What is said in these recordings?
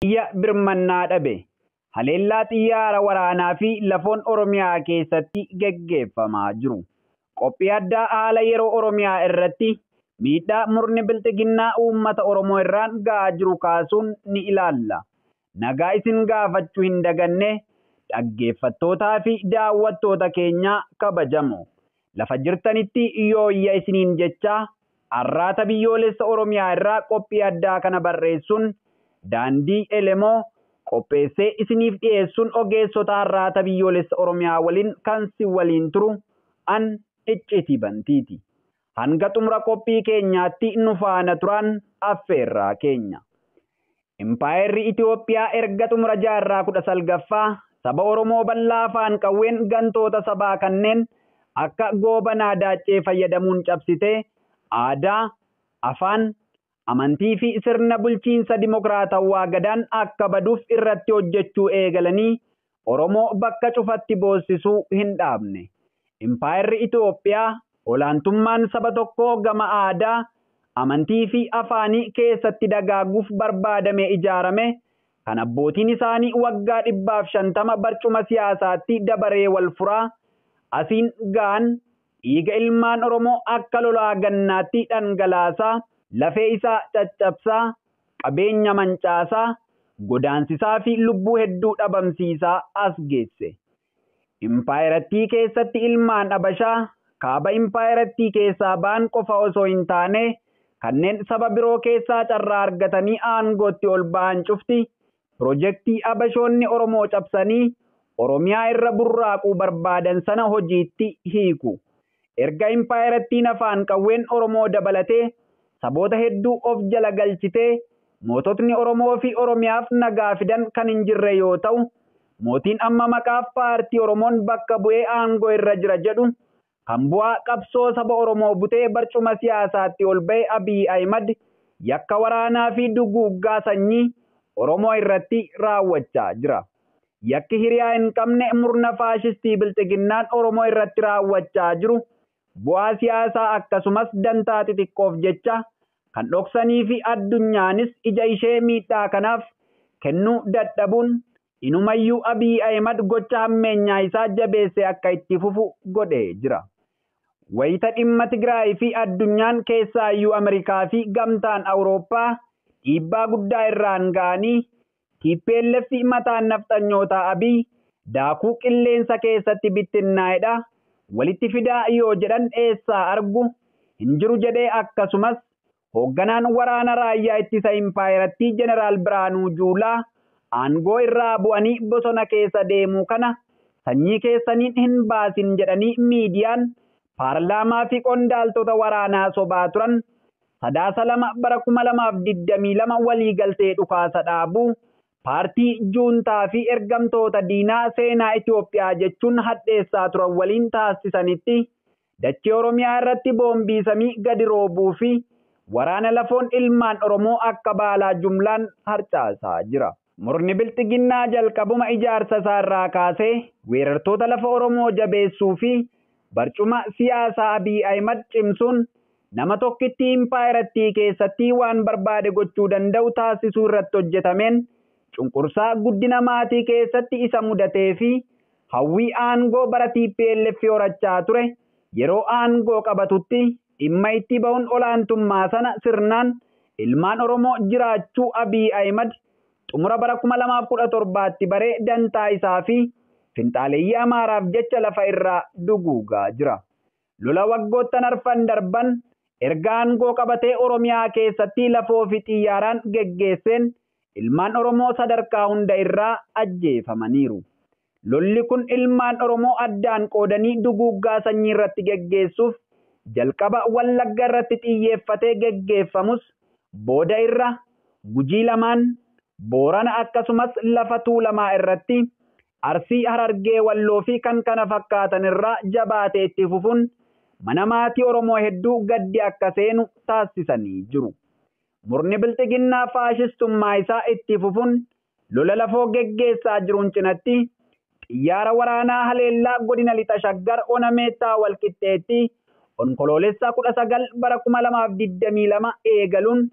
Biyya birmannaa dhabe. Haleellaa xiyyaara waraanaa fi lafoon Oromiyaa keessatti geggeeffamaa jiru. Qophii addaa haala yeroo Oromiyaa irratti miidhaa murni bilxiginnaa uummata Oromoo irraan ga'aa jiru kaasuun ni ilaalla. Nagaa isin gaafachuu hin daganne, dhaggeeffattootaa fi daawwattoota keenyaa kabajamoo. Lafa jirtanitti yooyya isiniin jechaa, Arraata Biyyoolessa Oromiyaa irraa qophii addaa kana barreessuun Daandii Elemoo qopheessee isiniif dhiyeessuun ogeessota Arraata Biyyoolessa Oromiyaa waliin kan si waliin turu an Icciitii Bantiiti. Hanga xumura qophii keenyaatti nu faana turan affeerraa keenya. Impaayerri Itoophiyaa erga xumura jaarraa 19ffaa saba Oromoo bal'aa afaan qawween gantoota sabaa kanneen akka Goobanaa Daaccee fayyadamuun cabsitee aadaa, afaan, amantii fi sirna bulchiinsa dimokiraatawaa Gadaan akka baduuf irratti hojjechuu eegalanii Oromoo bakka cufatti boossisuu hin dhaabne. Impaayerri Itoophiyaa olaantummaan saba tokkoo gama aadaa, amantii fi afaanii keessatti dagaaguuf barbaadamee ijaarame kan abbootiin isaanii waggaa 150 barcuma siyaasaatti dabaree wal furaa asiin ga'an dhiiga ilmaan Oromoo akka lolaa gannaatti dhangalaasaa, lafee isaa caccabsaa, qabeenya mancaasaa, godaansisaa fi lubbuu hedduu dhabamsiisaa as geesse. Impaayerattii keessatti ilmaan Abashaa kaaba impaayerattii keessaa ba'an qofa osoo hin taane, kanneen saba biroo keessaa carraa argatanii aangootti ol ba'an cufti pirojektii Abashoonni Oromoo cabsanii Oromiyaa irra burraaquu barbaadan sana hojiitti hiiku. Erga impaayerattiin afaan qawween Oromoo dabalatee saboota hedduu of jala galchitee, moototni Oromoo fi Oromiyaaf nagaa fidan kan hin jirre yoo ta'u, mootiin amma maqaaf paartii Oromoon bakka bu'ee aangoo irra jira jedhu kan bu'aa qabsoo saba Oromoo butee barcuma siyaasaatti ol ba'e Abiy Ahimad yakka waraanaa fi duguuggaa sanyii Oromoo irratti raawwachaa jira. Yakki hiriyaa hin qabne murna faashistii bilxiginnaan Oromoo irratti raawwachaa jiru bu'aa siyaasaa akkasumas dantaa xixiqqoof jecha kan dhoksanii fi addunyaanis ija ishee miidhaa kanaaf kennuu dadhabuun inumayyuu Abiy Ahimad gocha hammeenyaa isaa jabeessee akka itti fufu godhee jira. Wayita dhimma Tigraay fi addunyaan keessaayyuu Ameerikaa fi gamtaan Awurooppaa dhiibbaa guddaa irraan ga'anii TPLF mataan nafxanyootaa Abiy daakuu qilleensa keessatti bittinnaa'edha. Walitti fidaa yoo jedhan eessaa argu hin jiru jedhee, akkasumas hoogganaan waraana raayyaa ittisa impaayerattii Jeneraal Biraanuu Juulaa aangoo irraa bu'anii bosona keessa deemuu kana sanyii keessaniin hin baasin jedhanii miidiyaan paarlaamaa fi qondaaltota waraanaa sobaa turan, Sadaasa 2 bara 2022 waliigaltee dhukaasa dhaabuu paartii juuntaa fi ergamtoota diinaa seenaa Itoophiyaa jechuun hadheessaa turan waliin taasisanitti dachee Oromiyaa irratti boombii samii gadi roobuu fi waraana lafoon ilmaan Oromoo akka baalaa jumlaan harcaasaa jira. Murni bilxiginnaa jalqabuma ijaarsa isaa irraa kaasee weerartoota lafa Oromoo jabeessuu fi barcuma siyaasaa Abiy Ahimad cimsuun nama tokkitti impaayerattii keessatti waan barbaade gochuu danda'u taasisuu irratti hojjetameen, cunqursaa guddina maatii keessatti isa mudatee fi hawwii aangoo bara TPLF horachaa ture yeroo aangoo qabatutti dhimma itti ba'uun olaantummaa sana sirnaan ilmaan Oromoo jiraachuu Abiy Ahimad xumura bara 2017tti baree dantaa isaa fi finxaaleeyyii Amaaraaf jecha lafa irraa duguugaa jira. Lola waggoottan arfan darban erga aangoo qabatee Oromiyaa keessatti lafoo fi xiyyaaraan geggeesseen ilmaan Oromoo sadarkaa hunda irraa ajjeefamaniiru. Lolli kun ilmaan Oromoo addaan qoodanii duguuggaa sanyii irratti geggeessuuf jalqaba Wallagga irratti xiyyeeffatee geggeeffamus, booda irra Gujii lamaan, Boorana, akkasumas lafa Tuulamaa irratti, Arsii, Harargee, Walloo fi kan kana fakkaatan irraa jabaatee itti fufuun mana maatii Oromoo hedduu gaddi akka seenu taasisanii jiru. Murni bilxiginnaa faashistummaa isaa itti fufuun lola lafoo geggeessaa jiruun cinatti xiyyaara waraanaa haleellaa godina Lixa Shaggar ona Meettaa Walqixxeetti Onkoloolessa 19 bara 2022 eegaluun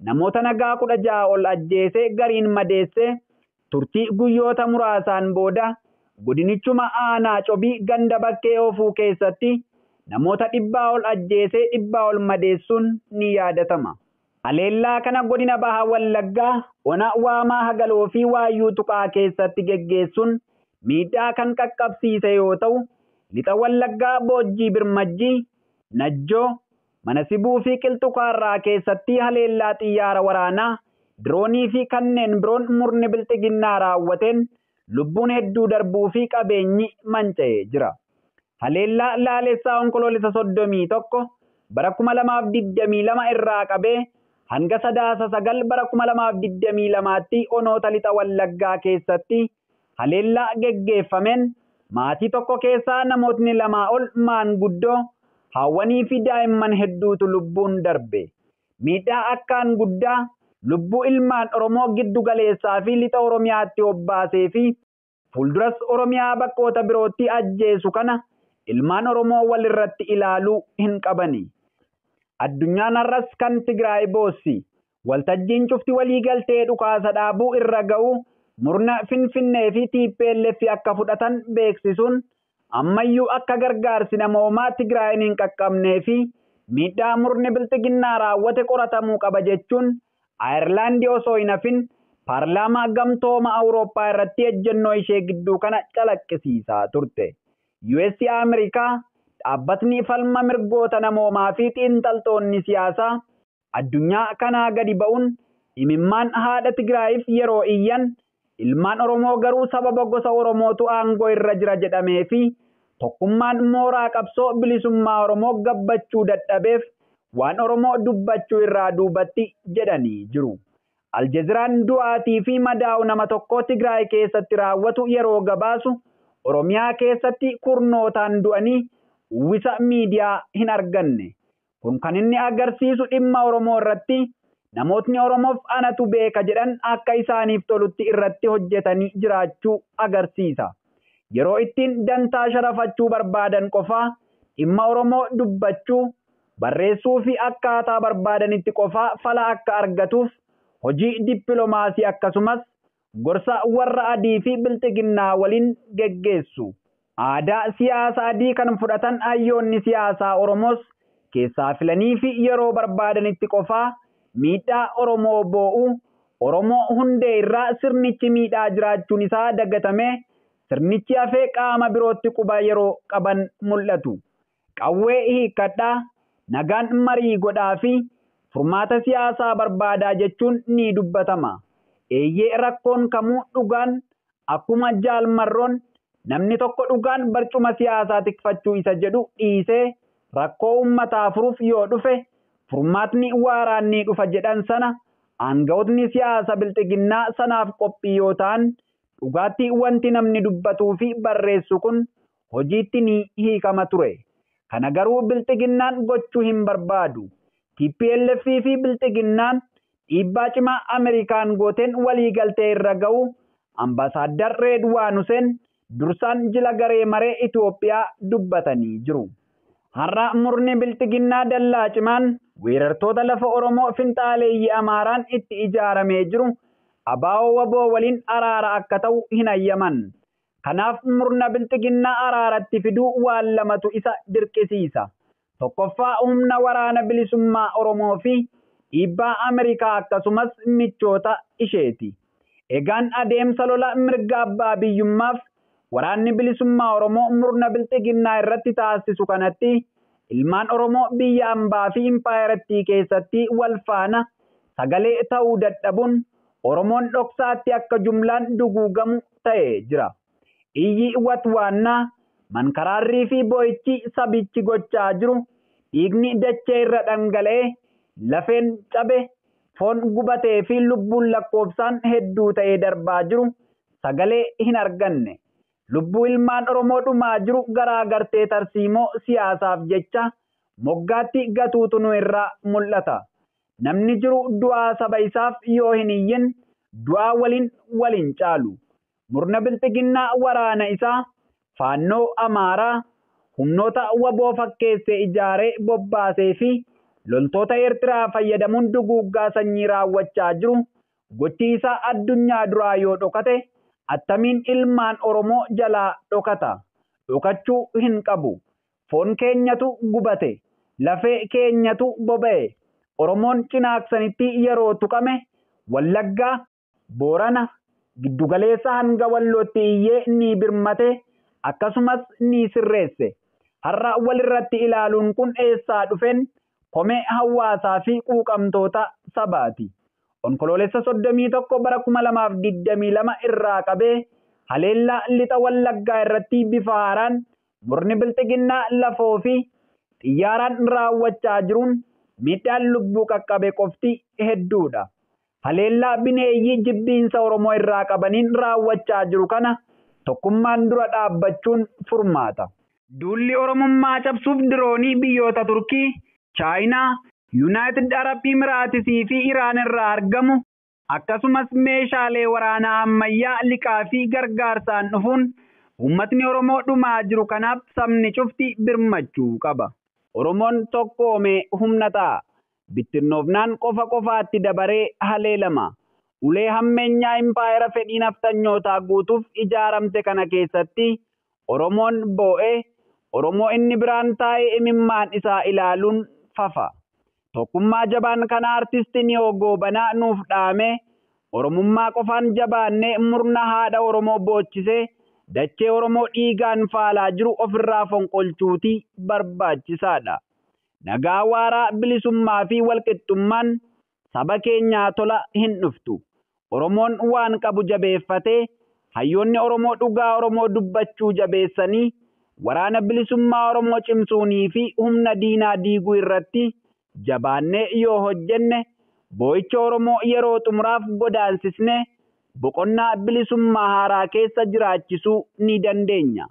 namoota nagaa 16 ol ajjeesee gariin madeesse turtii guyyoota muraasaan booda godinichuma aanaa Cobii ganda Bakkee Oofuu keessatti namoota 100 ol ajjeesee 100 ol madeessuun ni yaadatama. Haleellaa kana godina Baha Wallaggaa ona Waamaa Hagaloo fi Waayyuu Tuqaa keessatti geggeessuun miidhaa kan qaqqabsiise yoo ta'u, lixa Wallaggaa Boojjii Birmajjii, Najjoo, Mana Sibuu fi Qilxukaarraa keessatti haleellaa xiyyaara waraanaa, diroonii fi kanneen biroon murni bilxiginnaa raawwateen lubbuun hedduu darbuu fi qabeenyi manca'ee jira. Haleellaa Laalessaa Onkoloolessa 31 bara 2022 irraa qabee hanga Sadaasa 9 bara 2022tti onoota lixa Wallaggaa keessatti haleellaa geggeeffameen maatii tokko keessaa namootni 2 ol maanguddoo, haawwanii fi daa'imman hedduutu lubbuun darbe. Miidhaa akkaan guddaa lubbuu ilmaan Oromoo giddu galeessaa fi lixa Oromiyaatti hobbaasee fi fuulduras Oromiyaa bakkoota birootti ajjeesu kana ilmaan Oromoo walirratti ilaaluu hin qabani. Addunyaan har'as kan Tigraay boossi. Waltajjiin cufti waliigaltee dhukaasa dhaabuu irra ga'u murna Finfinnee fi TPLF akka fudhatan beeksisuun ammayyuu akka gargaarsi namoomaa Tigraayin hin qaqqabnee fi miidhaa murni bilxiginnaa raawwate qoratamuu qaba jechuun Ayirlaandii osoo hin hafin paarlaamaa gamtooma Awurooppaa irratti ejjennoo ishee gidduu kana calaqqisiisaa turte. US Ameerikaa dhaabbatni falma mirgoota namoomaa fi xiinxaltoonni siyaasaa addunyaa kanaa gadi ba'uun imimmaan haadha Tigraayiif yeroo iyyan ilmaan Oromoo garuu sababa gosa Oromootu aangoo irra jira jedhamee fi tokkummaan mooraa qabsoo bilisummaa Oromoo gabbachuu dadhabeef waan Oromoo dubbachuu irraa duubatti jedhanii jiru. Aljeeziraan du'aatii fi madaa'u nama tokko Tigraay keessatti raawwatu yeroo gabaasu Oromiyaa keessatti kurnootaan du'anii uwwisa miidiyaa hin arganne. Kun kan inni agarsiisu dhimma Oromoo irratti namootni Oromoof anatu beeka jedhan akka isaaniif tolutti irratti hojjetanii jiraachuu agarsiisa. Yeroo ittiin dantaa sharafachuu barbaadan qofaa dhimma Oromoo dubbachuu, barreessuu fi akkaataa barbaadanitti qofaa fala akka argatuuf hojii dippiloomaasii akkasumas gorsa warra adii fi bilxiginnaa waliin geggeessu. Aadaa siyaasa adii kan fudhatan hayyoonni siyaasaa Oromoos keessaa filanii fi yeroo barbaadanitti qofaa miidhaa Oromoo boo'u, Oromoo hundee irraa sirnichi miidhaa jiraachuun isaa dagatamee sirnichi hafee qaama birootti quba yeroo qaban mul'atu. Qawwee hiikkadhaa, nagaan marii godhaa fi furmaata siyaasaa barbaadaa jechuun ni dubbatama. Eeyyee rakkoon kamuu dhugaan akkuma jaalmarroon namni tokko dhugaan barcuma siyaasaa tikfachuu isa jedhu dhiisee rakkoo uummataa furuuf yoo dhufe furmaatni waaraan ni dhufa jedhan sana aangawootni siyaasa bilxiginnaa sanaaf qophii yoo ta'an dhugaatti wanti namni dubbatuu fi barreessu kun hojiitti ni hiikama ture. Kana garuu bilxiginnaan gochuu hin barbaadu. TPLF fi bilxiginnaan dhiibbaa cimaa Ameerikaan gooteen waliigaltee irra ga'u Ambaasaadar Reedwaan Huseen dursaan jila garee maree Itoophiyaa dubbatanii jiru. Har'a murni bilxiginnaa dallaa cimaan weerartoota lafa Oromoo finxaaleeyyii Amaaraan itti ijaaramee jiru abaa'oo waboo waliin araara akka ta'u hin hayyaman. Kanaaf murna bilxiginnaa araaratti fiduu waan lamatu isa dirqisiisa. Tokkoffaa humna waraana bilisummaa Oromoo fi dhiibbaa Ameerikaa akkasumas michoota isheeti. Egaan adeemsa lola mirga abbaa biyyummaaf waraanni bilisummaa Oromoo murna bilxiginnaa irratti taasisu kanatti ilmaan Oromoo biyya ambaa fi impaayerattii keessatti wal faana sagalee ta'uu dadhabuun Oromoon dhoksaatti akka jumlaan duguugamu ta'ee jira. Iyyi watwaannaa mankaraarrii fi boo'ichi sabichi gochaa jiru dhiigni dachee irra dhangala'ee lafeen cabe foon gubatee fi lubbuun lakkoofsaan hedduu ta'ee darbaa jiru sagalee hin arganne. Lubbuu ilmaan Oromoo dhumaa jiru garaa gartee tarsiimoo siyaasaaf jecha moggaatti gatuutu nu irraa mul'ata. Namni jiru du'aa saba isaaf yoo hin iyyin du'aa waliin waliin caalu. Murna bilxiginnaa waraana isaa faannoo Amaaraa humnoota waboo fakkeessee ijaaree bobbaasee fi loltoota Eertiraa fayyadamuun duguuggaa sanyii raawwachaa jiru gochi isaa addunyaa duraa yoo dhokate attamiin ilmaan Oromoo jalaa dhokata? Dhokachuu hin qabu. Foon keenyatu gubate, lafee keenyatu boba'e. Oromoon cinaaksanitti yeroo tuqame Wallaggaa, Boorana, giddugaleessa hanga Wallootti iyyee ni birmate, akkasumas ni sirreesse. Har'a walirratti ilaaluun kun eessaa dhufeen komee hawaasaa fi quuqamtoota sabaati. Onkoloolessa 31 bara 2022 irraa qabee haleellaa lixa Wallaggaa irratti bifa haaraan murni bilxiginnaa lafoo fi xiyyaaraan raawwachaa jiruun miidhaan lubbuu qaqqabe qofti hedduudha. Haleellaa bineeyyii jibbiinsa Oromoo irraa qabaniin raawwachaa jiru kana tokkummaan dura dhaabbachuun furmaata. Duulli Oromummaa cabsuuf diroonii biyyoota Turkii, Chaayinaa, Yuunaayitid Arab Imiraatisii fi Iraan irraa argamu akkasumas meeshaalee waraanaa ammayyaa liqaa fi gargaarsaan dhufuun uummatni Oromoo dhumaa jiru kanaaf sabni cufti birmachuu qaba. Oromoon tokkoomee humna ta'a. Bittinnoofnaan qofa qofaatti dabaree haleelama. Ulee hammeenyaa impaayera fedhii naftanyootaa guutuuf ijaaramte kana keessatti Oromoon boo'ee Oromoo inni biraan taa'ee imimmaan isaa ilaaluun fafa. Tokkummaa jabaan kana artisti Niyoo Goobanaa nuuf dhaame Oromummaa qofaan jabaannee murna haadha Oromoo boochisee dachee Oromoo dhiigaan faalaa jiru ofirraa fonqolchuutii barbaachisaadha. Nagaa waaraa bilisummaa fi walqixxummaan saba keenyaa tola hin dhuftu. Oromoon waan qabu jabeeffatee hayyoonni Oromoo dhugaa Oromoo dubbachuu jabeessanii waraana bilisummaa Oromoo cimsuunii fi humna diinaa diiguu irratti jabaannee yoo hojjenne boo'icha Oromoo yeroo xumuraaf godaansisne boqonnaa bilisummaa haaraa keessa jiraachisuu ni dandeenya.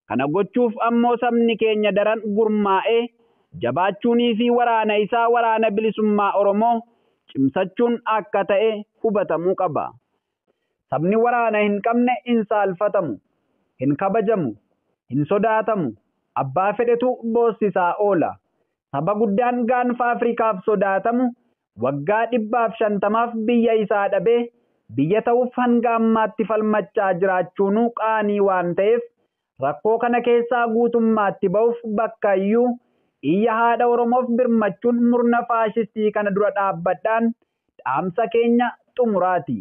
Kana gochuuf ammoo sabni keenya daran gurmaa'ee jabaachuunii fi waraana isaa waraana bilisummaa Oromoo cimsachuun akka ta'e hubatamuu qaba. Sabni waraana hin qabne hin saalfatamu, hin kabajamu, hin sodaatamu, abbaa fedhetu boossisaa oola. Saba guddaan gaanfa Afrikaaf sodaatamu waggaa 150f biyya isaa dhabee biyya ta'uuf hanga ammaatti falmachaa jiraachuunuu qaanii waan ta'eef rakkoo kana keessaa guutummaatti ba'uuf bakka iyyuu iyya haadha Oromoof birmachuun murna faashistii kana dura dhaabbadhaan dhaamsa keenya xumuraati.